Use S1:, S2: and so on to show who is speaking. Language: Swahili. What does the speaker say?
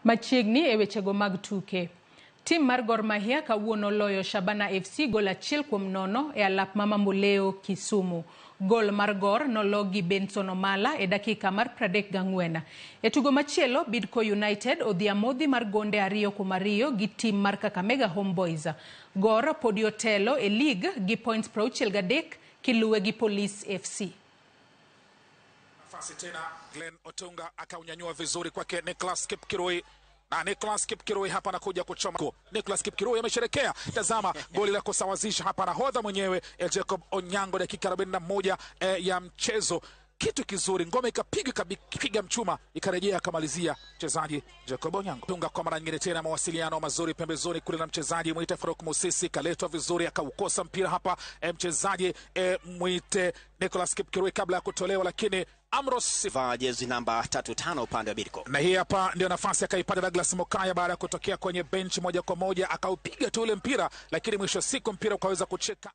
S1: Machiegni e wechego mag tuke. Tim mar Gor Mahia kawuono loyo Shabana FC gol 1-0 e alap ma Mamboleo Kisumu. Gol mar Gor nolo gi Benson Omala e dakika mar 34. E tugo machielo, Bidco United odhi amodhi mar gonde 2-2 gi tim mar Kakamega Homeboys. Gor podi otelo e lig gi points 63 kiluwe gi Police FC.
S2: Nafasi tena Glenn Otunga akaunyanyua vizuri kwake Nicholas Kipkirui na Nicholas Kipkirui hapa anakuja kuchoma. Nicholas Kipkirui amesherekea. Tazama goli la kusawazisha hapa, nahodha mwenyewe Jacob Onyango, dakika 41 ya mchezo. Kitu kizuri, ngome ikapiga ikapiga mchuma ikarejea akamalizia mchezaji Jacob Onyango. Tunga kwa mara nyingine tena, mawasiliano mazuri pembezoni kule na mchezaji mwite Faruk Musisi, kaletwa vizuri akaukosa mpira hapa mchezaji mwite Nicholas Kipkirui kabla ya kutolewa, lakini Amros
S3: vaa jezi namba 35 upande wa Bidco.
S2: Na hii hapa ndio nafasi akaipata Douglas Mokaya baada ya kutokea kwenye benchi moja kwa moja akaupiga tu ule mpira, lakini mwisho siku mpira ukaweza kucheka.